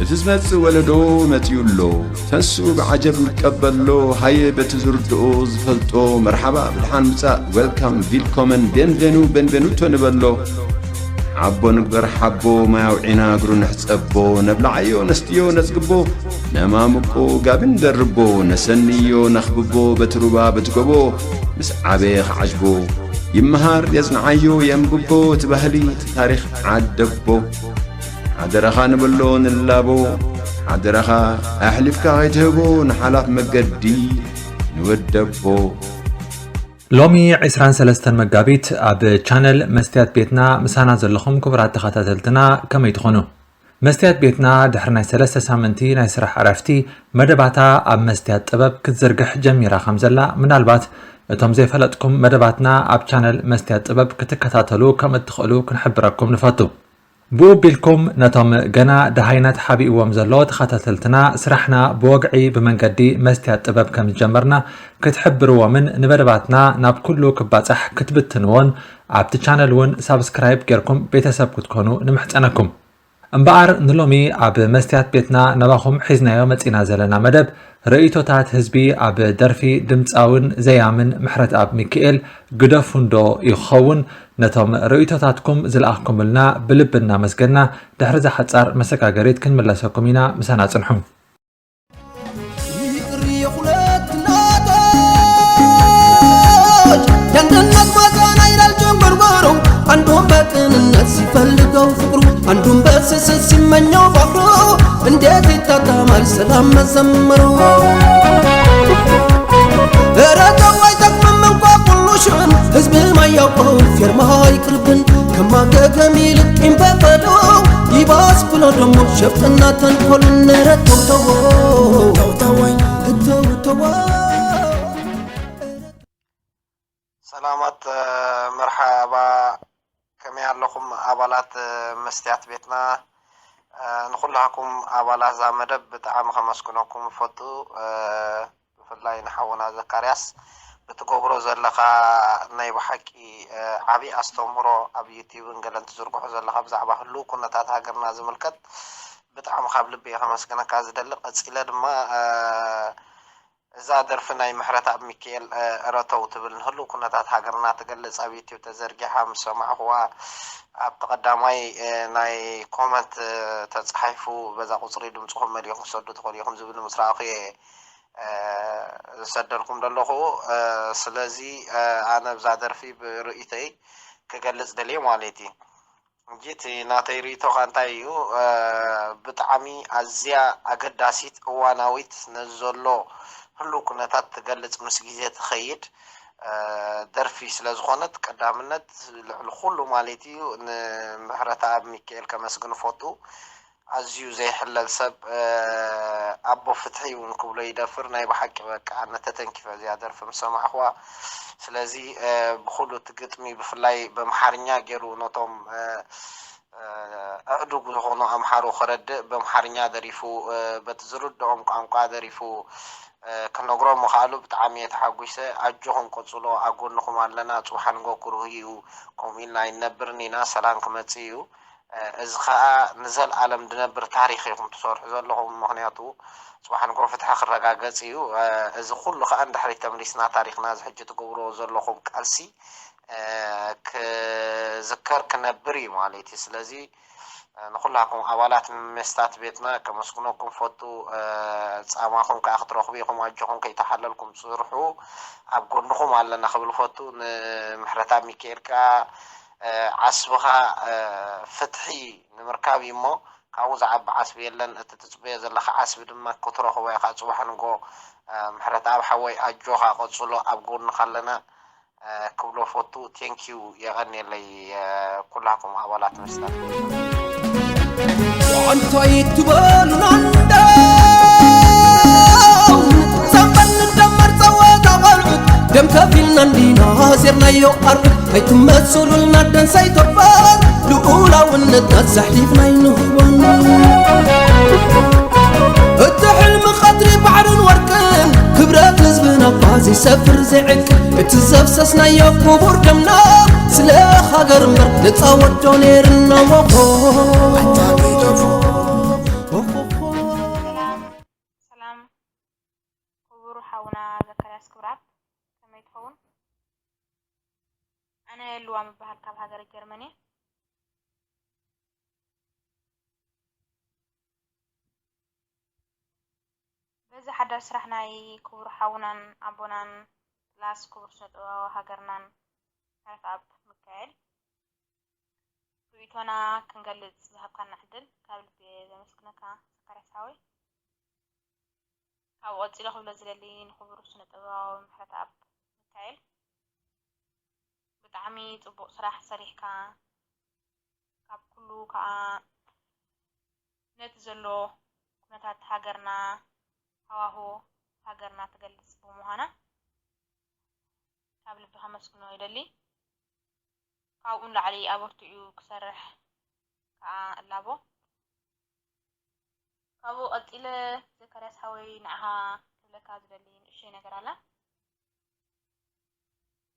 እቲ ዝመጽእ ወለዶ መጺኡ ኣሎ። ተንስኡ ብዓጀብ ንቀበሎ፣ ሃየ በቲ ዝርድኦ ዝፈልጦ፣ መርሓባ ብድሓን ምጻእ፣ ዌልካም፣ ቪልኮመን፣ ቤንቬኑ፣ ቤንቬኑቶ ንበሎ። ሓቦ ንግበር ሓቦ፣ ማይ ኣውዒና እግሩ ንሕጸቦ፣ ነብልዓዮ ነስትዮ ነጽግቦ፣ ነማምቆ ጋቢ ንደርቦ፣ ነሰንዮ ነኽብቦ፣ በቲ ሩባ በቲ ጎቦ፣ ምስ ዓበየ ክዓጅቦ፣ ይመሃር የጽንዓዮ የንብቦ፣ እቲ ባህሊ እቲ ታሪኽ ዓደቦ። ሓደራኻ ንበሎ ንላቦ፣ ሓደራኻ ኣሕሊፍካ ከይትህቦ ንሓላፍ መገዲ ንወደቦ። ሎሚ ዕስራን ሰለስተን መጋቢት ኣብ ቻነል መስትያት ቤትና ምሳና ዘለኹም ክቡራት ተኸታተልትና ከመይ ትኾኑ? መስትያት ቤትና ድሕሪ ናይ ሰለስተ ሳምንቲ ናይ ስራሕ ዕረፍቲ መደባታ ኣብ መስትያት ጥበብ ክትዝርግሕ ጀሚራ ከም ዘላ ምናልባት እቶም ዘይፈለጥኩም መደባትና ኣብ ቻነል መስትያት ጥበብ ክትከታተሉ ከም እትኽእሉ ክንሕብረኩም ንፈቱ። ብኡ ቢልኩም ነቶም ገና ደሃይና ተሓቢእዎም ዘሎ ተኸታተልትና ስራሕና ብወግዒ ብመንገዲ መስትያት ጥበብ ከም ዝጀመርና ክትሕብርዎምን ንመደባትና ናብ ኩሉ ክባጻሕ ክትብትንዎን ኣብቲ ቻነል እውን ሳብስክራይብ ጌርኩም ቤተሰብ ክትኮኑ ንምሕጸነኩም። እምበኣር ንሎሚ ኣብ መስትያት ቤትና ናባኹም ሒዝናዮ መጺና ዘለና መደብ ርእይቶታት ህዝቢ ኣብ ደርፊ ድምጻውን ዘያምን ምሕረትኣብ ሚኪኤል ግደፉ እንዶ ይኸውን። ነቶም ርእይቶታትኩም ዝለኣኽኩምልና ብልቢ እናመስገና ድሕሪ እዛ ሓጻር መሰጋገሪት ክንምለሰኩም ኢና። ምሳና ጽንሑ። ይቅር የሁለት እናቶች የአንድነት ማዛ ናይ ላልጆን ጎርጎሮ አንዱን በቅንነት ሲፈልገው ፍቅሩ አንዱን በስስት ሲመኘው ባህሩ እንዴት ይጣጣማል ሰላም መዘመሩ? ኧረ ተው አይጠቅምም እንኳ ሁሉ ሽን ህዝብ ማያውቀው ፌርማ ይቅርብን ከማገገም ይልቅ ቂም በቀሉ ይባስ ብሎ ደግሞ ሸፍጥና ተንኮልን። ኧረ ተው ተው ተው ተው ተው። ሰላማት መርሓባ ከመይ ኣለኹም ኣባላት መስትያት ቤትና? ንኹላኩም ኣባላት እዛ መደብ ብጣዕሚ ከመስግነኩም እፈቱ። ብፍላይ ንሓውና ዘካርያስ ብትገብሮ ዘለኻ ናይ ብሓቂ ዓብዪ ኣስተምህሮ ኣብ ዩቲዩብን ገለን ትዝርግሖ ዘለኻ ብዛዕባ ህልው ኩነታት ሃገርና ዝምልከት ብጣዕሚ ካብ ልቢ እየ ከመስግነካ ዝደሊ። ቀፂለ ድማ እዛ ደርፊ ናይ ምሕረትኣብ ሚኪኤል እረተው ትብል ንህልው ኩነታት ሃገርና ትገልፅ ኣብ ዩቲዩብ ተዘርጊሓ ምስ ሰማዕኹዋ ኣብቲ ቀዳማይ ናይ ኮመንት ተፃሒፉ በዛ ቁፅሪ ድምፅኹም መሊእኹም ክሰዱ ትኽእሉ ኢኹም ዝብል ምስ ረኣኹ እየ ዝሰደልኩም ዘለኹ። ስለዚ ኣነ ብዛ ደርፊ ብርእይተይ ክገልፅ ደልየ ማለት እዩ። እንጂ እቲ ናተይ ርእይቶ ከ እንታይ እዩ? ብጣዕሚ ኣዝያ ኣገዳሲት እዋናዊት ነዚ ዘሎ ህሉው ኩነታት ትገልጽ ምስ ግዜ ትኸይድ ደርፊ ስለ ዝኾነት ቀዳምነት ልዕሊ ኩሉ ማለት እዩ ንምሕረተኣብ ሚኪኤል ከመስግን እፈቱ። ኣዝዩ ዘይሕለል ሰብ ኣቦ ፍትሒ እውን ክብሎ ይደፍር። ናይ ብሓቂ በቃ ኣነ ተተንኪፈ እዚኣ ደርፊ ምስ ሰማዕኽዋ። ስለዚ ብኹሉ እቲ ግጥሚ ብፍላይ በምሓርኛ ገይሩ ነቶም ኣእዱግ ዝኾኑ ኣምሓሩ ከረድእ በምሓርኛ ደሪፉ በቲ ዝርድኦም ቋንቋ ደሪፉ ክነግሮም ምኽኣሉ ብጣዕሚ እየ ተሓጒሰ። ኣጆኹም ቀጽሎ ኣብ ጎንኹም ኣለና። ጽባሕ ንጎ ክሩህ እዩ። ከምኡ ኢልና ኣይንነብርን ኢና። ሰላም ክመጽእ እዩ። እዚ ኸኣ ንዘልኣለም ዝነብር ታሪኽ ኢኹም ትሰርሑ ዘለኹም። ምኽንያቱ ጽባሕ ንግሆ ፍትሒ ክረጋገጽ እዩ። እዚ ኩሉ ኸኣ ንድሕሪት ተመሊስና ታሪኽና እዚ ሕጂ ትገብርዎ ዘለኹም ቃልሲ ክዝከር ክነብር እዩ ማለት እዩ። ስለዚ ንኹላኩም ኣባላት መስታት ቤትና ከመስግነኩም ፈቱ። ጻማኹም ከኣ ክትረኽቡ ኢኹም። ኣጆኹም ከይተሓለልኩም ስርሑ። ኣብ ጎንኹም ኣለና ክብል ፈቱ። ንምሕረታ ሚካኤል ከኣ ዓስብኻ ፍትሒ ንምርካብ እዩ እሞ ካብኡ ዝዓቢ ዓስቢ የለን። እቲ ትጽበዮ ዘለኻ ዓስቢ ድማ ክትረኽቦ ኢኻ። ጽባሕ ንጎ ምሕረተኣብ ሓወይ ኣጆኻ ቀጽሎ ኣብ ጎንኻ ኣለና ክብሎ ፈቱ። ቴንኪዩ የቐንየለይ ኩላኩም ኣባላት መስታት። እንታይ ትበሉና እንደው ሰንበት ንደመር ጸወታ ቆልዑት ደም ከፊልና እንዲና ዜርናዮ ኣርዑት ኣይትመሰሉልና ደንሳይ ተፋር ልኡላውነትና ዘሕሊፍና ኣይንህቦን። እቲ ሕልሚ ቀትሪ ባሕርን ወርቅን ክብረት ህዝብና እኳ ዘይሰፍር ዘይዕቅል እቲ ዘፍሰስናዮ ክቡር ደምና ስለ ሃገር እምበር ነፃ ወዶ ነይርና ሞኾ። ልዋ ምበሃል ካብ ሃገረ ጀርመን እየ። በዚ ሓዳሽ ስራሕ ናይ ክቡር ሓውናን ኣቦናን ፕላስ ክቡር ስነ ጥበባዊ ሃገርናን ምህረተኣብ ሚካኤል ርእይቶና ክንገልጽ ዝሃብካና ዕድል ካብ ልቢ እየ ዘመስግነካ ዘካርያስ ሓወይ። ካብኡ ቀጺለ ክብሎ ዝደሊ ንክቡር ስነ ጥበባዊ ምህረተኣብ ሚካኤል ብጣዕሚ ጽቡቕ ስራሕ ሰሪሕካ፣ ካብ ኩሉ ከኣ ነቲ ዘሎ ኩነታት ሃገርና፣ ሃዋሁ ሃገርና ትገልጽ ብምዃና ካብ ልቢ ከመስግኖ ይደሊ። ካብኡ ንላዕሊ ኣበርቲዑ ክሰርሕ ከኣ እላቦ። ካብኡ ቀጺለ ዘካርያስ ሓወይ ንዓኻ ክብለካ ዝደሊ ንእሽተይ ነገር ኣላ።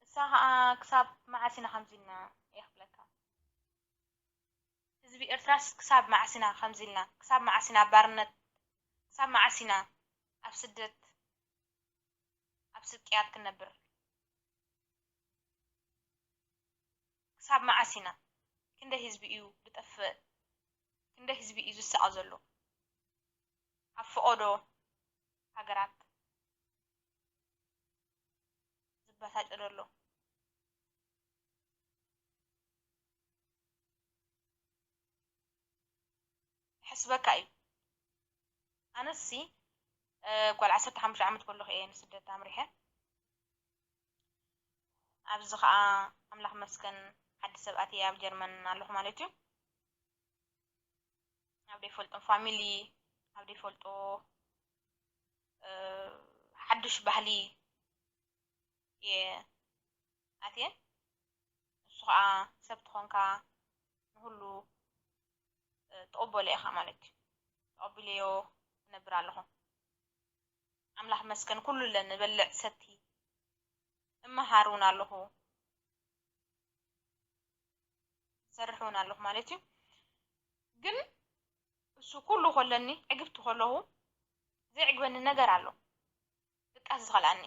እሳ ኸኣ ክሳብ መዓስ ኢና ከምዚ ኢልና እየ ክብለካ። ህዝቢ ኤርትራስ ክሳብ መዓስ ኢና ከምዚ ኢልና፣ ክሳብ መዓስ ኢና ኣብ ባርነት፣ ክሳብ መዓስ ኢና ኣብ ስደት፣ ኣብ ስቅያት ክንነብር? ክሳብ መዓስ ኢና? ክንደይ ህዝቢ እዩ ዝጠፍእ? ክንደይ ህዝቢ እዩ ዝሳቐ ዘሎ? ኣብ ፈቐዶ ሃገራት ዝበሳጨ ዘሎ ይሕስበካ እዩ። ኣነሲ እ፣ ጓል ዓሰርተ ሓሙሽተ ዓመት ከለኹ እየ ንስደት ኣምሪሐ። ኣብዚ ኸዓ ኣምላኽ መስገን ዓዲ ሰብ ኣትየ ኣብ ጀርመን ኣለኹ ማለት እዩ። ኣብ ዘይፈልጦም ፋሚሊ፣ ኣብ ዘይፈልጦ እ፣ ሓዱሽ ባህሊ እየ ኣትየ። ንሱ ኸዓ ሰብ ተኾንካ ንኹሉ እ፣ ትቕበሎ ኢኻ ማለት እዩ። ተቐቢለዮ እነብር ኣለኹ። ኣምላኽ መስገን ኩሉ ኣለኒ፣ እበልዕ ሰቲ፣ እመሃር እውን ኣለኹ፣ እሰርሕ እውን ኣለኹ ማለት እዩ። ግን እሱ ኩሉ ከለኒ ዕግብቲ ከለኹ ዘይዕግበኒ ነገር ኣሎ። ድቃስ ዝኸልኣኒ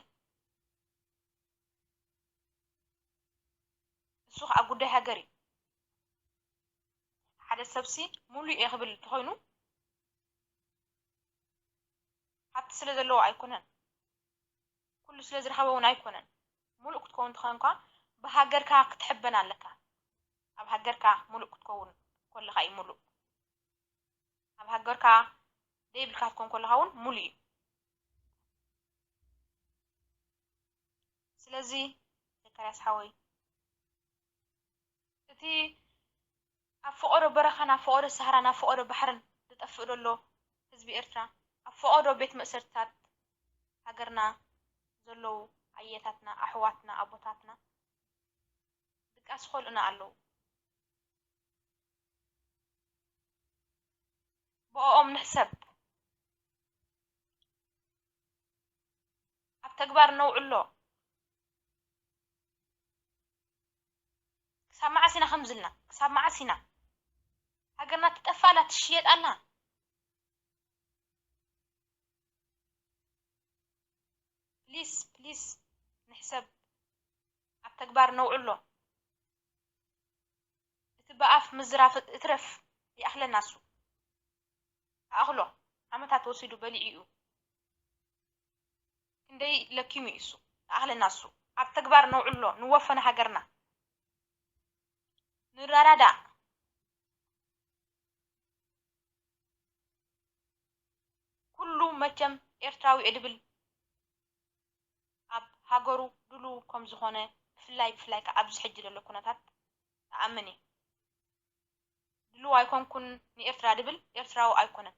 እሱ ኸዓ ጉዳይ ሃገር እዩ። ሓደ ሰብሲ ሙሉእ እየ ክብል እንተኾይኑ ሃብቲ ስለ ዘለዎ ኣይኮነን፣ ኩሉ ስለ ዝረኸበ እውን ኣይኮነን። ሙሉእ ክትከውን እንተኾንካ ብሃገርካ ክትሕበን ኣለካ። ኣብ ሃገርካ ሙሉእ ክትከውን ከለኻ እዩ ሙሉእ። ኣብ ሃገርካ ደይብልካ ክትኮን ከለኻ እውን ሙሉእ እዩ። ስለዚ ዘካርያስ ሓወይ እቲ ኣብ ፈቐዶ በረኻን ኣብ ፈቐዶ ሰሃራን ኣብ ፈቐዶ ባሕርን ዝጠፍእ ዘሎ ህዝቢ ኤርትራ ኣብ ፈቐዶ ቤት መእሰርትታት ሃገርና ዘለዉ ኣየታትና ኣሕዋትና ኣቦታትና ድቃስ ይኸልኡና ኣለዉ። ብኦም ንሕሰብ፣ ኣብ ተግባር ነውዕሎ። ክሳብ መዓስ ኢና ከምዚ ኢልና? ክሳብ መዓስ ኢና? ሃገርና ትጠፍእ ኣላ፣ ትሽየጥ ኣላ። ፕሊስ ፕሊስ ንሕሰብ፣ ኣብ ተግባር ነውዕሎ። እቲ ብኣፍ ምዝራፍ እትረፍ ይኣኽለና እሱ። ኣእኽሎ ዓመታት ወሲዱ በሊዑ እዩ። ክንደይ ለኪሙ እዩ እሱ። ይኣኽለና እሱ። ኣብ ተግባር ነውዕሎ፣ ንወፈ ንሃገርና። ንረዳዳእ። ኩሉ መቸም ኤርትራዊ እየ ድብል ኣብ ሃገሩ ድሉው ከም ዝኾነ ብፍላይ ብፍላይ ከኣ ኣብዚ ሕጂ ዘሎ ኩነታት እኣምን እየ። ድሉው ኣይኮንኩን ንኤርትራ ድብል ኤርትራዊ ኣይኮነን።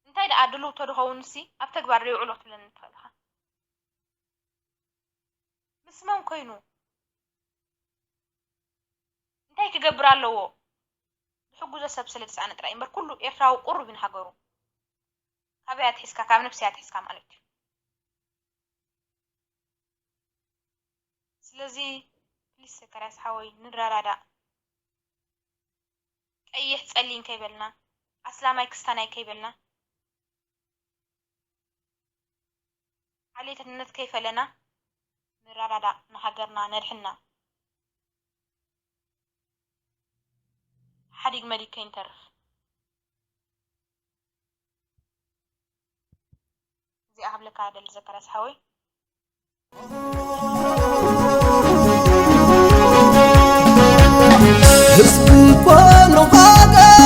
እንታይ ደኣ ድሉው ተድኸውንሲ ኣብ ተግባር ደይውዕሎ ክትብለኒ ትኽእል ኢኻ። ምስ መን ኮይኑ እንታይ ክገብር ኣለዎ? ዝሕግዞ ሰብ ስለ ዝሰኣነ ጥራይ እምበር ኩሉ ኤርትራዊ ቁሩብ እዩ ንሃገሩ። ካበይ ኣትሒዝካ? ካብ ነብሰይ ኣትሒዝካ ማለት እዩ። ስለዚ ፕሊስ ዘካርያስ ሓወይ ንረዳዳእ። ቀይሕ ጸሊም ከይበልና፣ ኣስላማይ ክስታናይ ከይበልና፣ ዓሌትነት ከይፈለና ንረዳዳእ፣ ንሃገርና ነድሕና። ሓዲግ መዲግ ከይንተርፍ። እዚኣ ክብለካ ደሊ ዘካርያስ ሓወይ። ህዝብ እኮ ነው ሀገር፣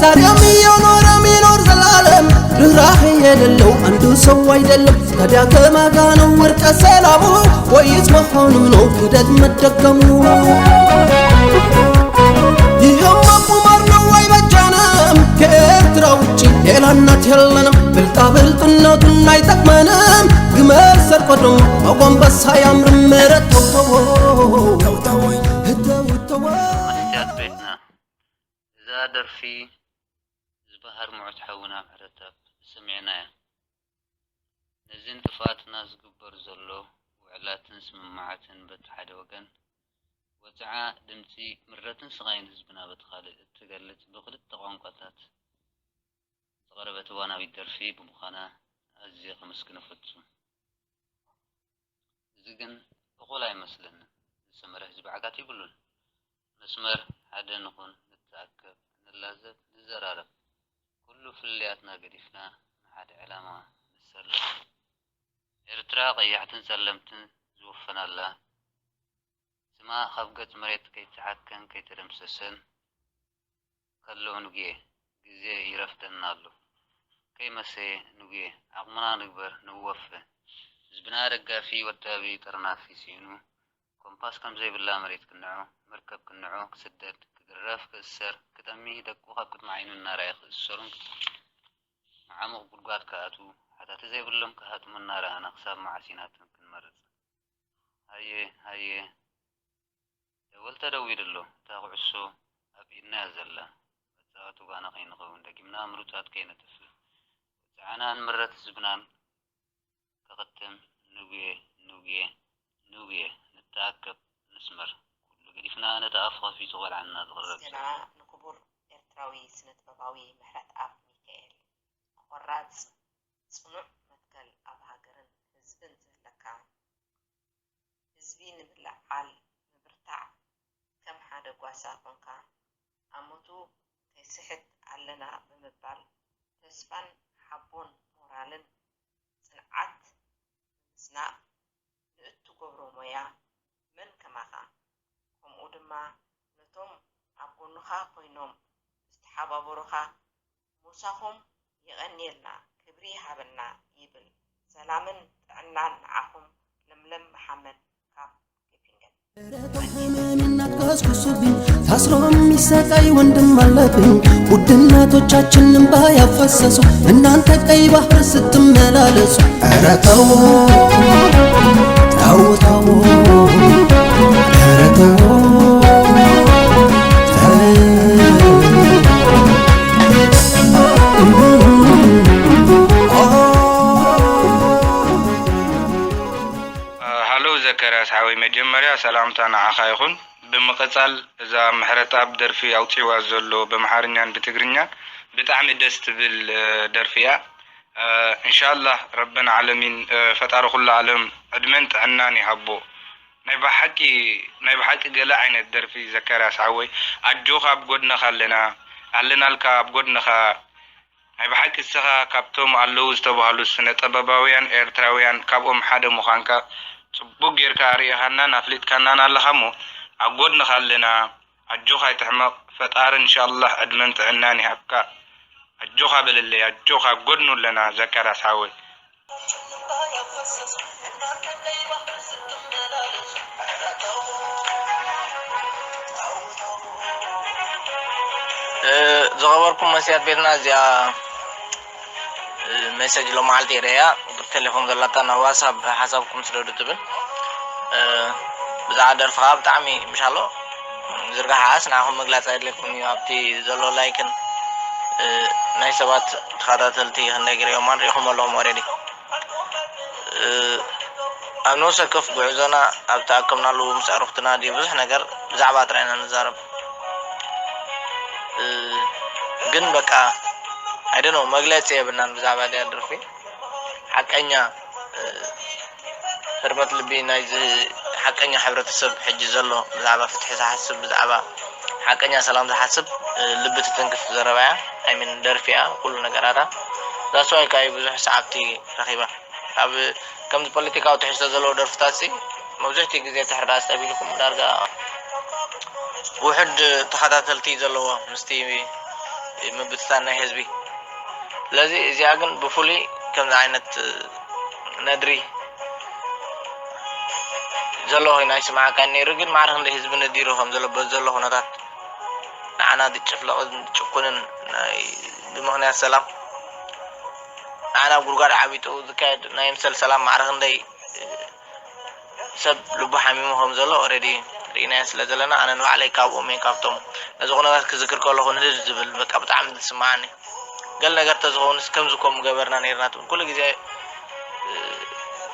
ዛሬም እየኖረ የሚኖር ዘላለም። ርህራሄ የሌለው አንዱ ሰው አይደለም። ታዲያ ከማጋ ነው እርቀ ሰላሙ? ወይስ መሆኑ ነው ክደት መደገሙ? ይህማ ቁማር ነው አይበጃንም፣ ከኤርትራ ውጭ ሌላ እናት የለንም። ብልጣ ብልጥነቱን አይጠቅመንም፣ ግመል ሰርቆ ደግሞ መጎንበስ አያምርም። ኧረ ተው ተው፣ ተው ተው። መስትያት ቤትና። እዛ ደርፊ ዝበሃር ምዑት ሓውና ምሕረተኣብ ሰሚዕናያ። ነዚ ንጥፍኣትና ዝግበር ዘሎ ውዕላትን ስምምዓትን በቲ ሓደ ወገን፣ ወጽዓ ድምጺ ምረትን ስቓይን ህዝብና በቲ ካልእ እትገልጽ ብኽልተ ቋንቋታት ዝቐረበት እዋናዊት ደርፊ ብምዃና ኣዝየ ከመስግን እፈቱ። እዚ ግን እኹል ኣይመስለንን። ዝሰመረ ህዝቢ ዓጋት ይብሉን። መስመር ሓደ ንኹን፣ ንተኣከብ፣ ንላዘብ፣ ንዘራረብ። ኩሉ ፍልልያትና ገዲፍና ንሓደ ዕላማ ንሰለፍ። ኤርትራ ቀያሕትን ጸለምትን ዝወፈናላ፣ ስማ ካብ ገጽ መሬት ከይተሓከን ከይተደምሰሰን ከሎ፣ ኑግየ፣ ግዜ ይረፍደና ኣሎ። ከይመሰየ፣ ኑግየ፣ ዓቕምና ንግበር፣ ንወፈ። ህዝብና ደጋፊ ወዳቢ ጥርናፊ ስኢኑ፣ ኮምፓስ ከም ዘይብላ መሬት ክንዖ፣ መርከብ ክንዖ፣ ክስደድ፣ ክግረፍ፣ ክእሰር፣ ክጠሚ፣ ደቁ ካብ ቅድሚ ዓይኑ እናረኣየ ክእሰሩን መዓሙቕ ጉድጓድ ክኣትዉ፣ ሓታቲ ዘይብሎም ክሃጥሙ እናረኣና ክሳብ መዓስ ኢና ትም ክንመርጽ? ሃየ ሃየ ደወል ተደዊሉ ኣሎ። እታ ኩዕሶ ኣብ ኢድና እያ ዘላ። መጻወቲ ጓና ከይንኸውን ደጊምና ምሩጻት ከይነጥፍእ። ወጽዓናን ምረት ህዝብናን ከኽትም። ኑግየ ኑግየ ኑግየ ንተኣከብ ንስመር። ኩሉ ገዲፍና ነቲ ኣፉ ከፊቱ ቆልዓና ዝቕረብ። ምስጋና ንክቡር ኤርትራዊ ስነ-ጥበባዊ ምሕረትኣብ ሚካኤል። ቆራጽ ጽኑዕ መትከል ኣብ ሃገርን ህዝብን ዝህለካ። ህዝቢ ንምልዕዓል ምብርታዕ ከም ሓደ ጓሳ ኮንካ ኣመቱ ከይስሕት ኣለና ብምባል ተስፋን ሓቦን ሞራልን ጽንዓት ብምስናቕ ንእትገብሮ ሞያ መን ከማኻ ከምኡ ድማ ነቶም ኣብ ጎንኻ ኮይኖም ዝተሓባበሩኻ ምሳኹም የቐንየልና ክብሪ ይሃበልና ይብል። ሰላምን ጥዕናን ንዓኹም ለምለም መሓመድ ካብ ገፊንገን። ኧረ ተው ህመሜን አትቀስቅሱብኝ፣ ታስሮ የሚሰቃይ ወንድም አለብኝ። ውድ እናቶቻችን እንባ ያፈሰሱ እናንተ ቀይ ባህር ስትመላለሱ። ኧረ ተው ተው ተው፣ ኧረ ተው ተው። ሃሎ ዘከርያስ ሓወይ፣ መጀመርያ ሰላምታ ንዓኻ ይኹን። ብምቕጻል እዛ ምሕረትኣብ ደርፊ ኣውጺእዋ ዘሎ በምሓርኛን ብትግርኛን ብጣዕሚ ደስ ትብል ደርፊ እያ። እንሻላህ ረበን ዓለሚን ፈጣሪ ኩሉ ዓለም ዕድመን ጥዕናን ይሃቦ። ናይ ብሓቂ ናይ ብሓቂ ገለ ዓይነት ደርፊ ዘካርያስ ሓወይ፣ ኣጆኻ ኣብ ጎድንኻ ኣለና ኣለናልካ ኣብ ጎድንኻ። ናይ ብሓቂ እስኻ ካብቶም ኣለዉ ዝተባህሉ ስነ ጥበባውያን ኤርትራውያን ካብኦም ሓደ ምዃንካ ጽቡቅ ጌርካ ኣርኢኻናን ኣፍሊጥካናን ኣለኻ እሞ ኣብ ጎድንኻ ኣለና። ኣጆኻ ኣይትሕመቕ ፈጣሪ እንሻላህ ዕድመን ጥዕናን ይሃብካ። ኣጆኻ በለለይ ኣጆኻ ኣብ ጎድኑ ኣለና ዘካርያስ ሓወይ። ዝኸበርኩም መስትያት ቤትና እዚኣ ሜሴጅ ሎማዓልቲ የርእያ ቁፅሪ ቴሌፎን ዘላታ ናብ ዋትሳፕ ሓሳብኩም ስደዱ ትብል። ብዛዕባ ደርፊ ከዓ ብጣዕሚ ምሻሎ ዝርግሓስ ንዓኹም ምግላፅ ኣየድለኩም እዩ ኣብቲ ዘሎ ላይክን ናይ ሰባት ተኸታተልቲ ክንደይ ገይሮም ሪኢኹም ኣለኹም ኦሬዲ። ኣብ ነፍሲ ወከፍ ጉዕዞና ኣብ ተኣከብናሉ ምስ ኣዕሩኽትና ድዩ ብዙሕ ነገር ብዛዕባ ጥራይ ኢና ንዛረብ። ግን በቃ I don't know መግለፂ የብልናን ብዛዕባ እዚኣ ደርፊ ሓቀኛ ህርመት ልቢ ናይዚ ሓቀኛ ሕብረተሰብ ሕጂ ዘሎ ብዛዕባ ፍትሒ ዝሓስብ፣ ብዛዕባ ሓቀኛ ሰላም ዝሓስብ፣ እ፣ ልቢ ትትንክፍ ዘረባ እያ። ኣይሚን ደርፊ እያ፣ ኩሉ ነገራታ። ዛስዋይ ካዩ ብዙሕ ሰዓብቲ ረኺባ። ኣብ ከምዚ ፖለቲካዊ ትሕዝቶ ዘለዎ ደርፍታት ሲ መብዝሕትኡ ግዜ ተሕርዳ ኣስተቢልኩም ዳርጋ ውሕድ ተኸታተልቲ ዘለዎ ምስቲ ምብትታን ናይ ህዝቢ። ስለዚ እዚኣ ግን ብፍሉይ ከምዚ ዓይነት ነድሪ ዘሎ ኮይኑ ኣይስምዓካን ነይሩ፣ ግን ማዕረ ክንደይ ህዝቢ ነዲሩ ከም ዘሎ በዚ ዘሎ ኩነታት ንዓና ዝጭፍለቕን ዝጭኩንን ናይ ብምኽንያት ሰላም ንዓና ኣብ ጉድጓድ ዓቢጡ ዝካየድ ናይ ምሰል ሰላም ማዕረ ክንደይ ሰብ ልቡ ሓሚሙ ከም ዘሎ ኦረዲ ርኢናዮ ስለ ዘለና ኣነ ንባዕለይ ካብኦም እየ። ካብቶም ነዚ ኩነታት ክዝክር ከለኹ ንህድድ ዝብል በቃ ብጣዕሚ ዝስምዓኒ ገለ ነገር ተዝኸውንስ ከምዚ ኮም ገበርና ነይርና ትብል ኩሉ ግዜ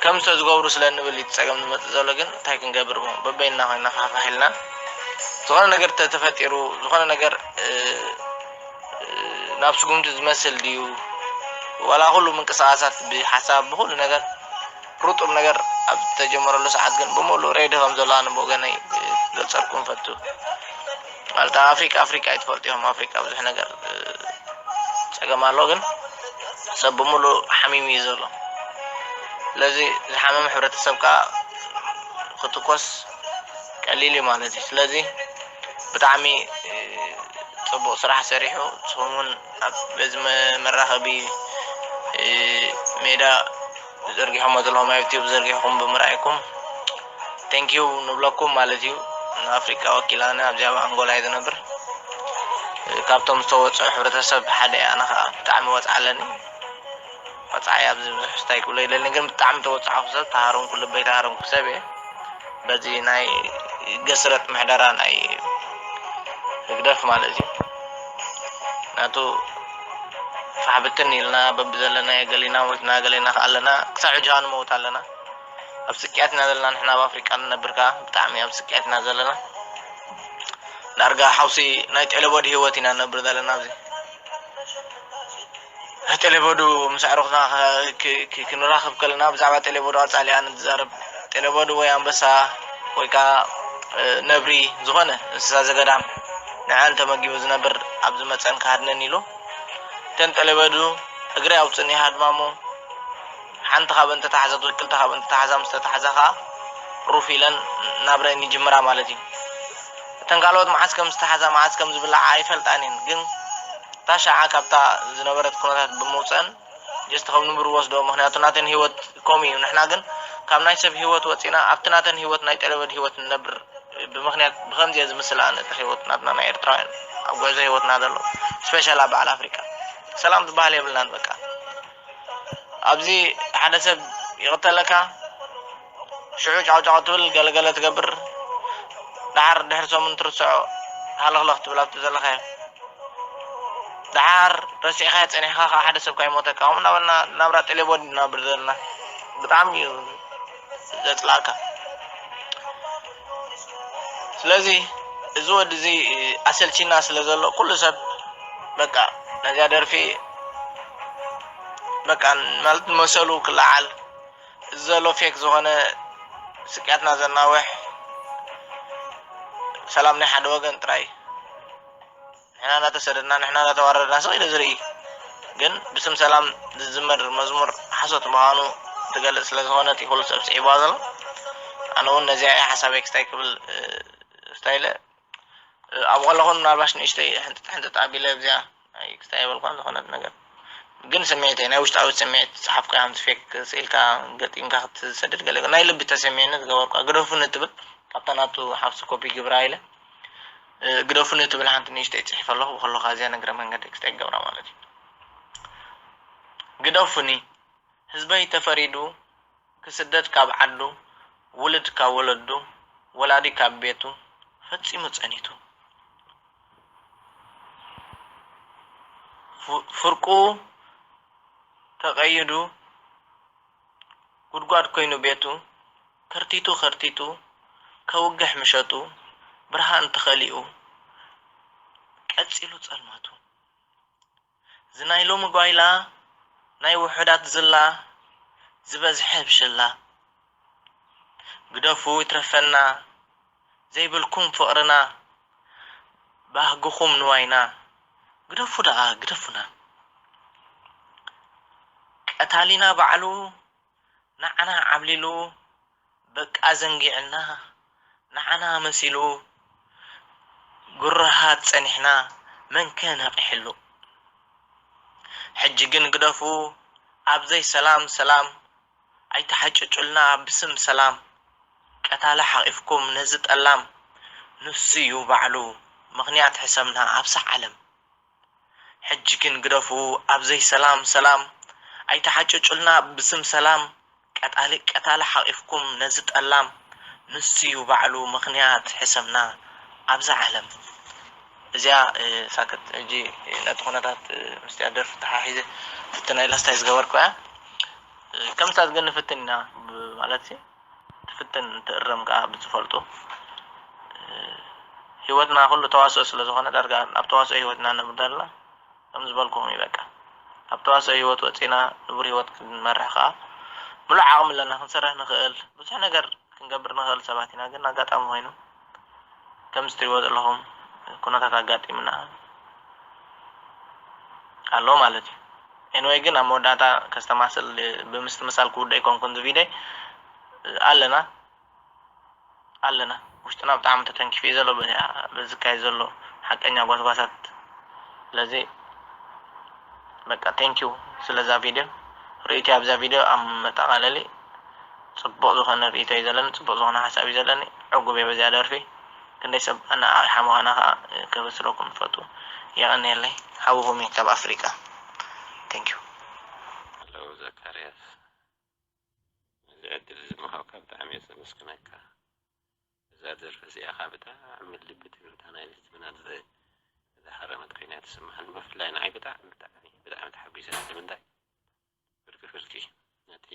ከምዚ ተዝገብሩ ስለ እንብል እዩ እቲ ጸገም ዝመጽእ ዘሎ። ግን እንታይ ክንገብር እሞ በበይንና ኮይና ፋሕፋሕ ኢልና ዝኾነ ነገር ተተፈጢሩ ዝኾነ ነገር ናብ ስጉምቲ ዝመስል ድዩ ዋላ ኩሉ ምንቅስቃሳት ብሓሳብ ብኩሉ ነገር ሩጡብ ነገር ኣብ ዝተጀመረሉ ሰዓት ግን ብምሉእ ሬዲ ከም ዘሎ ኣነ ብወገነይ ክገልጸልኩም ፈቱ። ማለት ኣፍሪቃ ኣፍሪቃ ኣይትፈልጡ ኢኹም። ኣፍሪቃ ብዙሕ ነገር ጸገም ኣሎ፣ ግን ሰብ ብምሉእ ሓሚሙ እዩ ዘሎ። ስለዚ ዝሓመመ ሕብረተሰብ ከዓ ክትኮስ ቀሊል እዩ ማለት እዩ። ስለዚ ብጣዕሚ ጽቡቕ ስራሕ ሰሪሑ ንስኹም እውን ኣብ በዚ መራኸቢ ሜዳ ዘርጊሖሞ ዘለኹም ኣብ ዩቲዩብ ዘርጊሕኩም ብምርኣይኩም ቴንኪዩ ንብለኩም ማለት እዩ። ንኣፍሪቃ ወኪላና ኣብዚኣ ኣብ ኣንጎላ እየ ዝነብር። ካብቶም ዝተወፅዑ ሕብረተሰብ ሓደ እየ። ኣነ ከዓ ብጣዕሚ ወፅዓ ኣለኒ። ወፅዓ እየ ኣብዚ ብዙሕ ስታይ ክብሎ የለኒ፣ ግን ብጣዕሚ ተወፅዓኹ ሰብ ተሃረምኩ፣ ልበይ ተሃረምኩ ሰብ እየ። በዚ ናይ ገስረጥ ምሕደራ ናይ ህግደፍ ማለት እዩ። ናቱ ፋሕብትን ኢልና በብዘለና ገሊና ሞትና ገሊና ከኣ ኣለና። ክሳብ ሕጂ ከኣ ንመውት ኣለና። ኣብ ስቅያት ኢና ዘለና ንሕና ኣብ ኣፍሪቃ ንነብር ከኣ ብጣዕሚ ኣብ ስቅያት ኢና ዘለና። ዳርጋ ሓውሲ ናይ ጤለቦድ ህይወት ኢና ንነብር ዘለና ኣብዚ። ቴሌቦዱ ምስ ኣዕሩኽና ክንራኸብ ከለና ብዛዕባ ቴሌቦዱ ኣጻሊኣ ንዛረብ። ቴሌቦዱ ወይ ኣንበሳ ወይ ከዓ ነብሪ ዝኾነ እንስሳ ዘገዳም ንዐን ተመጊቡ ዝነብር ኣብ ዝመፀን ክሃድነን ኢሉ እተን ቴሌቦዱ እግሪ ኣውፅእኒ ሃድማሙ ሓንቲ ካብ እንተተሓዘት ወይ ክልተ ካብ እንተተሓዛ ምስ ተተሓዛ ከዓ ሩፍ ኢለን ናብረን ይጅምራ ማለት እዩ። እተን ካልኦት መዓስ ከም ዝተሓዛ መዓስ ከም ዝብላዓ ኣይፈልጣን እየን ግን እታ ሻዓ ካብታ ዝነበረት ኩነታት ብምውፀን ጀስት ከም ንቡር ወስዶ ምክንያቱ ናተን ሂወት ከምኡ እዩ ንሕና ግን ካብ ናይ ሰብ ሂወት ወፂና ኣብቲ ናተን ሂወት ናይ ጠለበድ ሂወት ንነብር ብምክንያት ብከምዚ እየ ዝምስል ኣነ እቲ ሂወት ናትና ናይ ኤርትራውያን ኣብ ጉዕዞ ሂወትና ዘሎ ስፔሻል ኣብ በዓል ኣፍሪቃ ሰላም ዝበሃል የብልናን በቃ ኣብዚ ሓደ ሰብ ይቅተለካ ሽዑ ጫውጫው ትብል ገለገለ ትገብር ደሓር ድሕሪ ሰሙን ትርስዖ ሃለኽለኽ ትብል ኣብቲ ዘለኻዮ ደሓር ረሲዕኻዮ ጸኒሕካ ከዓ ሓደ ሰብ ካይሞተካ ከምኡ እናበልና ናብራ ጤሌቦ ንነብር ዘለና ብጣዕሚ እዩ ዘጽላእካ ስለዚ እዚ ወዲ እዚ ኣሰልቺና ስለ ዘሎ ኩሉ ሰብ በቃ ነዚኣ ደርፊ በቃ ማለት መሰሉ ክለዓል ዘሎ ፌክ ዝኾነ ስቅያትና ዘናውሕ ሰላም ናይ ሓደ ወገን ጥራይ ንሕና እናተሰደድና ንሕና እናተዋረድና ስቕ ኢለ ዝርኢ ግን ብስም ሰላም ዝዝመር መዝሙር ሓሶት ምዃኑ ትገልፅ ስለ ዝኾነት እዩ ኩሉ ሰብ ስዒብዋ ዘሎ ኣነ እውን ነዚኣ እየ ሓሳበይ ክስታይ ክብል ስታይለ ኣብ ከለኹን ምናልባሽ ንእሽተይ ሕንጥጥ ሕንጥጥ ኣቢለ ኣብዚኣ ኣይክስታይ የበልኳን ዝኾነት ነገር ግን ስምዒተይ ናይ ውሽጣዊ ስምዒት ዝፀሓፍካዮ ከምዚ ፌክ ስኢልካ ገጢምካ ክትሰድድ ገለ ናይ ልቢ ተሰሚዕኒ ዝገበርኳ ግደፉኒ ትብል ካብታ ናቱ ሓፍሲ ኮፒ ግብራ ኢለ ግደፉኒ ትብል ሓንቲ ንእሽተይ ፅሒፈ ኣለኹ ብከለኹ ኣዚኣ ንእግረ መንገደይ ክስታይ ክገብራ ማለት እዩ ግደፉኒ ህዝበይ ተፈሪዱ ክስደድ ካብ ዓዱ ውልድ ካብ ወለዱ ወላዲ ካብ ቤቱ ፈጺሙ ጸኒቱ ፍርቁ ተቐይዱ ጉድጓድ ኮይኑ ቤቱ ከርቲቱ ከርቲቱ ከውግሕ ምሸቱ ብርሃን ተኸሊኡ ቀጺሉ ጸልማቱ ዝናይ ሎሚ ጓይላ ናይ ውሑዳት ዝላ ዝበዝሐ ብሽላ ግደፉ ይትረፈና ዘይብልኩም ፍቕርና፣ ባህግኹም ንዋይና፣ ግደፉ ደኣ ግደፉና። ቀታሊና ባዕሉ ንዓና ዓብሊሉ፣ በቃ ዘንጊዕና ንዓና መሲሉ፣ ግሩሃት ጸኒሕና መንከ ነቒሕሉ። ሕጂ ግን ግደፉ ኣብ ዘይሰላም ሰላም፣ ኣይትሓጭጩልና ብስም ሰላም። ቀታሊ ሓቒፍኩም ነዚ ጠላም፣ ንሱ'ዩ ባዕሉ ምኽንያት ሕሰምና ኣብዛ ዓለም። ሕጂ ግን ግደፉ ኣብ ዘይሰላም ሰላም፣ ኣይትሓጭጩልና ብስም ሰላም። ቀታሊ ቀታሊ ሓቒፍኩም ነዚ ጠላም፣ ንሱ'ዩ ባዕሉ ምኽንያት ሕሰምና ኣብዛ ዓለም። እዚኣ ሳክት ሕጂ ነቲ ኩነታት ምስቲኣ ደርፊ ተሓሒዘ ፍትና ኢላ ስታይ ዝገበርኩ እያ። ከምስታት ግን ንፍትን ኢና ማለት ትፍትን ትእረም ከዓ ብዝፈልጡ። ህይወትና ኩሉ ተዋስኦ ስለ ዝኾነ ዳርጋ ኣብ ተዋስኦ ህይወትና ነብር ኣለና። ከም ዝበልኩኹም እዩ በቃ። ኣብ ተዋስኦ ህይወት ወፂና ንቡር ህይወት ክንመርሕ ከዓ ምሉእ ዓቕሚ ኣለና። ክንሰርሕ ንኽእል፣ ብዙሕ ነገር ክንገብር ንኽእል ሰባት ኢና። ግን ኣጋጣሚ ኮይኑ ከምዚ ትሪእዎ ዘለኹም ኩነታት ኣጋጢምና ኣሎ ማለት እዩ። ኤንወይ ግን ኣብ መወዳእታ ከስተማስል ብምስትምሳል ክውደ ኣይኮንኩን ዝቪደይ ኣለና ኣለና ውሽጥና ብጣዕሚ ተተንኪፉ እዩ ዘሎ በዚ ዝካየድ ዘሎ ሓቀኛ ጓስጓሳት። ስለዚ በቃ ቴንኪዩ ስለዛ ቪድዮ ርእይቶ ኣብዛ ቪድዮ ኣብ መጠቓለሊ ጽቡቕ ዝኾነ ርእይቶ እዩ ዘለኒ፣ ጽቡቕ ዝኾነ ሓሳብ እዩ ዘለኒ። ዕጉብ እየ በዚኣ ደርፊ። ክንደይ ሰብ ኣነቓቒሓ ምዃና ከዓ ከበስረኩም ትፈቱ። የቐንየለይ። ሓውኹም እዩ ካብ ኣፍሪቃ። ቴንኪዩ። ሄሎ ዘካርያስ፣ እዚ ዕድል እዚ ምሃብካ ብጣዕሚ እየ ዘመስግነካ። እዛ ደርፊ እዚኣ ከዓ ብጣዕሚ ልቢ ትብል፣ እታ ናይ ልትብና ዝሃረመት ኮይና እያ ትስምዓኒ። ብፍላይ ንዓይ ብጣዕሚ ብጣዕሚ ብጣዕሚ ተሓጒሰ። ንምንታይ? ፍርቂ ፍርቂ ነቲ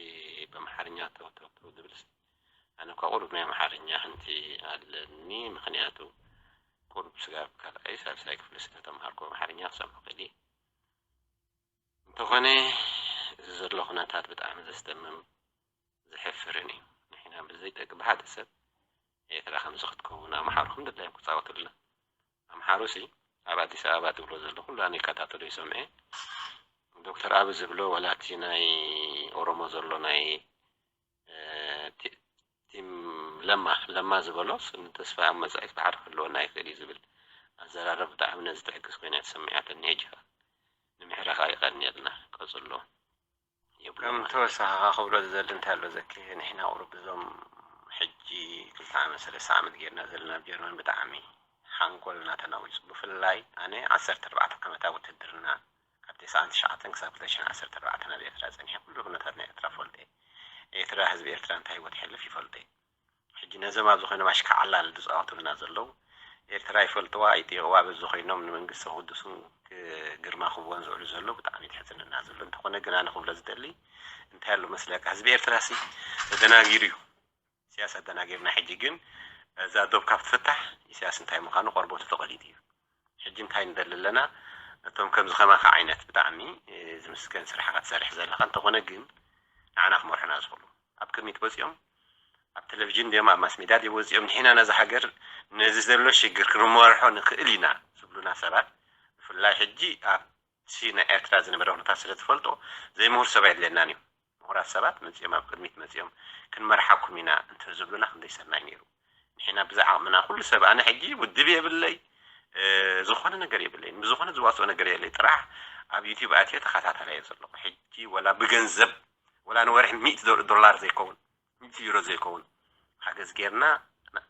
ብኣምሓርኛ ተው ተው ተው ዝብል ሲ፣ ኣነ እኳ ቁሩብ ናይ ኣምሓርኛ ሓንቲ ኣለኒ፣ ምኽንያቱ ቁሩብ ስጋብ ካልኣይ ሳልሳይ ክፍሊ ስለ ተምሃርኩ ኣምሓርኛ ክሰምዖ ክእል እየ። እንተኾነ እዚ ዘሎ ኩነታት ብጣዕሚ ዘስደምም ዘሕፍርን እዩ። ንሕና ብዘይጠቅም ብሓደ ሰብ ኤርትራ ከምዚ ክትከውን ኣምሓሩ ከም ድላዮም ክጻወቱልና። ኣምሓሩ ሲ ኣብ ኣዲስ ኣበባ ትብሎ ዘሎ ኩሉ ኣነ ይከታተሎ ይሰምዐ። ዶክተር ኣቢ ዝብሎ ወላ እቲ ናይ ኦሮሞ ዘሎ ናይ ቲም ለማ ለማ ዝበሎ ንተስፋ ኣብ መጻኢት ባሕሪ ክህልወና ይኽእል እዩ ዝብል ኣዘራረብ ብጣዕሚ ነዚ ትዕግስ ኮይና ተሰሚዓትኒ። ሕጂ ንምሕረኻ ይቐንየልና ቀጽሎ። ከም ተወሳኺ ክብሎ ዝደሊ እንታይ ኣሎ ዘኪ፣ ንሕና ቁሩብ እዞም ሕጂ ክልተ ዓመት ሰለስተ ዓመት ጌርና ዘለና ኣብ ጀርመን ብጣዕሚ ሓንጎልና ተናዊጹ። ብፍላይ ኣነ ዓሰርተ ኣርባዕተ ዓመት ኣብ ውትድርና ካብ ተስዓን ትሽዓተን ክሳብ ክልተ ሽሕን ዓሰርተ ኣርባዕተን ኣብ ኤርትራ ጸኒሐ ኩሉ ኩነታት ናይ ኤርትራ ፈልጠ። ኤርትራ ህዝቢ ኤርትራ እንታይ ህይወት ይሕልፍ ይፈልጠ። ሕጂ ነዞም ኣብዚ ኮይኖም ኣሽካዕላል ዝጻወቱልና ዘለዉ ኤርትራ ይፈልጥዋ ኣይጥይቕዋ በዚ ኮይኖም ንመንግስቲ ክውድሱን ግርማ ክህብዎን ዝውዕሉ ዘለዉ ብጣዕሚ እዩ ዘሕዝነና ዘሎ። እንተኾነ ግን ኣነ ክብሎ ዝደሊ እንታይ ኣሎ መስለካ ህዝቢ ኤርትራ ሲ ተደናጊሩ እዩ። ኢሳያስ ኣደናጊርና ሕጂ ግን እዛ ዶብ ካብ ትፍታሕ ኢሳያስ እንታይ ምዃኑ ቆርበቱ ተቐሊጡ እዩ። ሕጂ እንታይ ንደሊ ኣለና ነቶም ከምዚ ከማኻ ዓይነት ብጣዕሚ ዝምስገን ስራሕኻ ትሰርሕ ዘለኻ እንተኾነ ግን ንዓና ክመርሑና ዝኽእሉ ኣብ ቅድሚት ወፂኦም ኣብ ቴሌቪዥን ድዮም ኣብ ማስ ሚድያ ድዮም ወፂኦም ንሕና ነዚ ሃገር ነዚ ዘሎ ሽግር ክንመርሖ ንኽእል ኢና ዝብሉና ሰባት ብፍላይ ሕጂ ኣብቲ ናይ ኤርትራ ዝነበረ ኩነታት ስለ ትፈልጦ ዘይምሁር ሰብ ኣየድልየናን እዩ። ምሁራት ሰባት መፂኦም ኣብ ቅድሚት መፂኦም ክንመርሓኩም ኢና እንተዝብሉና ክንደይ ሰናይ ነይሩ። ንሕና ብዛ ዓቕምና ኩሉ ሰብ ኣነ ሕጂ ውድብ የብለይ ዝኾነ ነገር የብለይን ብዝኾነ ዝዋፅኦ ነገር የለይ ጥራሕ ኣብ ዩትዩብ ኣትየ ተኸታታላይ እየ ዘለኹ። ሕጂ ወላ ብገንዘብ ወላ ንወርሒ ሚእቲ ዶላር ዘይከውን ሚእቲ ዩሮ ዘይከውን ሓገዝ ጌርና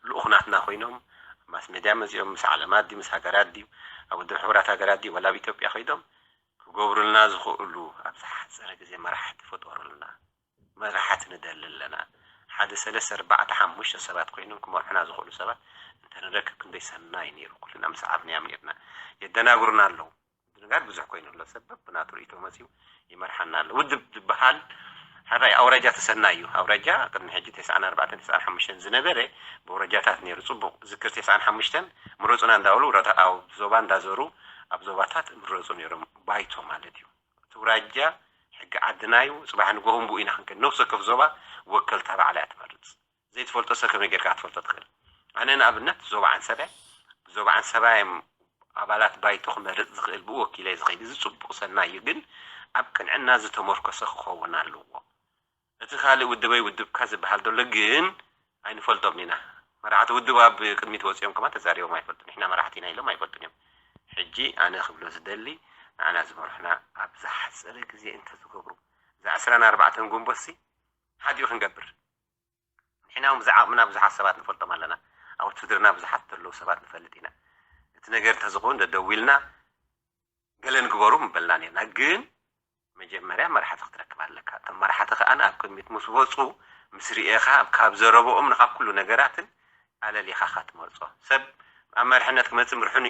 ልኡኽ ናትና ኮይኖም ኣብ ማስ ሜድያ መፂኦም ምስ ዓለማት ድዩ ምስ ሃገራት ድዩ ኣብ ውድብ ሕቡራት ሃገራት ድዩ ወላ ኣብ ኢትዮጵያ ከይዶም ክገብሩልና ዝኽእሉ ኣብ ዝሓፀረ ግዜ መራሕቲ ፍጠሩልና። መራሕቲ ንደሊ ኣለና። ሓደ ሰለስተ ኣርባዕተ ሓሙሽተ ሰባት ኮይኖም ክመርሑና ዝኽእሉ ሰባት እንተንረክብ ክንደይ ሰናይ ነይሩ። ኩልና ምሰዓብናዮም ነይርና። የደናግሩና ኣለዉ። ምድንጋር ብዙሕ ኮይኑ ኣሎ። ሰብ በብናቱ ርእይቶ መፂኡ ይመርሓና ኣሎ። ውድብ ዝበሃል ሕራይ ኣውራጃ ተሰናይ እዩ። ኣውራጃ ቅድሚ ሕጂ ተስዓን ኣርባዕተን ተስዓን ሓሙሽተን ዝነበረ ብኣውራጃታት ነይሩ። ፅቡቕ ዝክር ተስዓን ሓሙሽተን ምረፁና እንዳበሉ ኣብ ዞባ እንዳዘሩ ኣብ ዞባታት ምረፁ ነይሮም። ባይቶ ማለት እዩ። እቲ ውራጃ ሕጊ ዓድና እዩ። ፅባሕ ንጎሆ እንብኡ ኢና ክንከድ። ነፍሲ ወከፍ ዞባ ወከልታ ባዕላ እያ ትመርፅ። ዘይትፈልጦ ሰብ ከመይ ጌርካ ክትፈልጦ ትኽእል? ኣነ ንኣብነት ዞባ ዓንሰባ፣ ዞባ ዓንሰባ እዮም ኣባላት ባይቶ ክመርጽ ዝኽእል፣ ብኡ ወኪለ ዝኽእል። እዚ ጽቡቕ ሰናይ እዩ፣ ግን ኣብ ቅንዕና ዝተመርኮሰ ክኸውን ኣለዎ። እቲ ካልእ ውድበይ ውድብካ ዝበሃል ዘሎ ግን ኣይንፈልጦም ኢና። መራሕቲ ውድብ ኣብ ቅድሚት ወጺኦም ከማ ተዛሪቦም ኣይፈልጡን። ንሕና መራሕቲ ኢና ኢሎም ኣይፈልጡን እዮም። ሕጂ ኣነ ክብሎ ዝደሊ፣ ንዓና ዝመርሑና ኣብ ዝሓጸረ ግዜ እንተዝገብሩ፣ እዛ ዕስራን ኣርባዕተን ግንቦትሲ ሓዲኡ ክንገብር። ንሕና እውን ብዛዕባ ዓቕምና ብዙሓት ሰባት ንፈልጦም ኣለና። ኣብ ውትድርና ብዙሓት ዘለዉ ሰባት ንፈልጥ ኢና። እቲ ነገር እንተዝኸውን ደደዊልና ገለ ንግበሩ ምበልና ነርና። ግን መጀመርያ መራሕቲ ክትረክብ ኣለካ። እቶም መራሕቲ ከኣ ኣብ ቅድሚት ምስ ወጹ፣ ምስ ርኤኻ፣ ካብ ዘረብኦም ንኻብ ኩሉ ነገራትን ኣለሊኻ ኢኻ ትመርጾ። ሰብ ኣብ መርሕነት ክመጽእ ምርሑን፣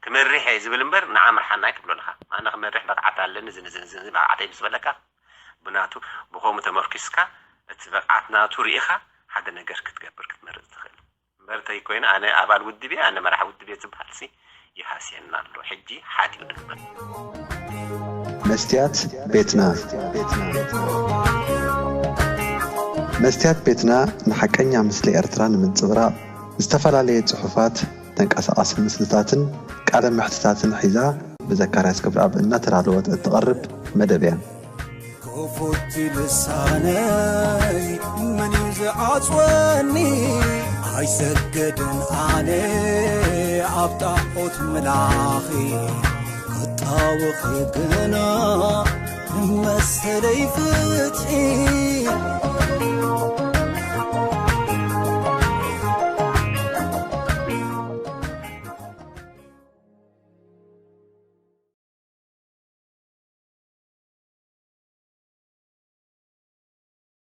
ክመርሕ እየ ዝብል እምበር ንዓ ምርሓና ኣይትብሎን ኢኻ። ኣነ ክመርሕ ብቕዓት ኣለኒ፣ ዝን ዝን ዝን ብቕዓተይ ምስ በለካ፣ ብናቱ፣ ብኸምኡ ተመርኪስካ፣ እቲ ብቕዓት ናቱ ርኢኻ ሓደ ነገር ክትገብር ክትመርጽ ትኽእል። እምበር እንተይኮይኑ ኣነ ኣባል ውድብ እየ፣ ኣነ መራሕ ውድብ እየ ዝበሃልሲ ይሃስየና ኣሎ። ሕጂ ሓዲኡ ንግበር። መስትያት ቤትና። መስትያት ቤትና ንሓቀኛ ምስሊ ኤርትራ ንምንጽብራቕ ዝተፈላለየ ጽሑፋት፣ ተንቀሳቓሲ ምስልታትን ቃለ መሕትታትን ሒዛ ብዘካርያስ ገብረኣብ እናተዳለወት እትቐርብ መደብ እያ። ክፉት ልሳነይ መን እዩ ዝዓጽወኒ? ኣይሰግድን ኣነ ኣብ ጣዖት ምላኺ ክጣወኺ ግና ንመሰለይ ፍትሒ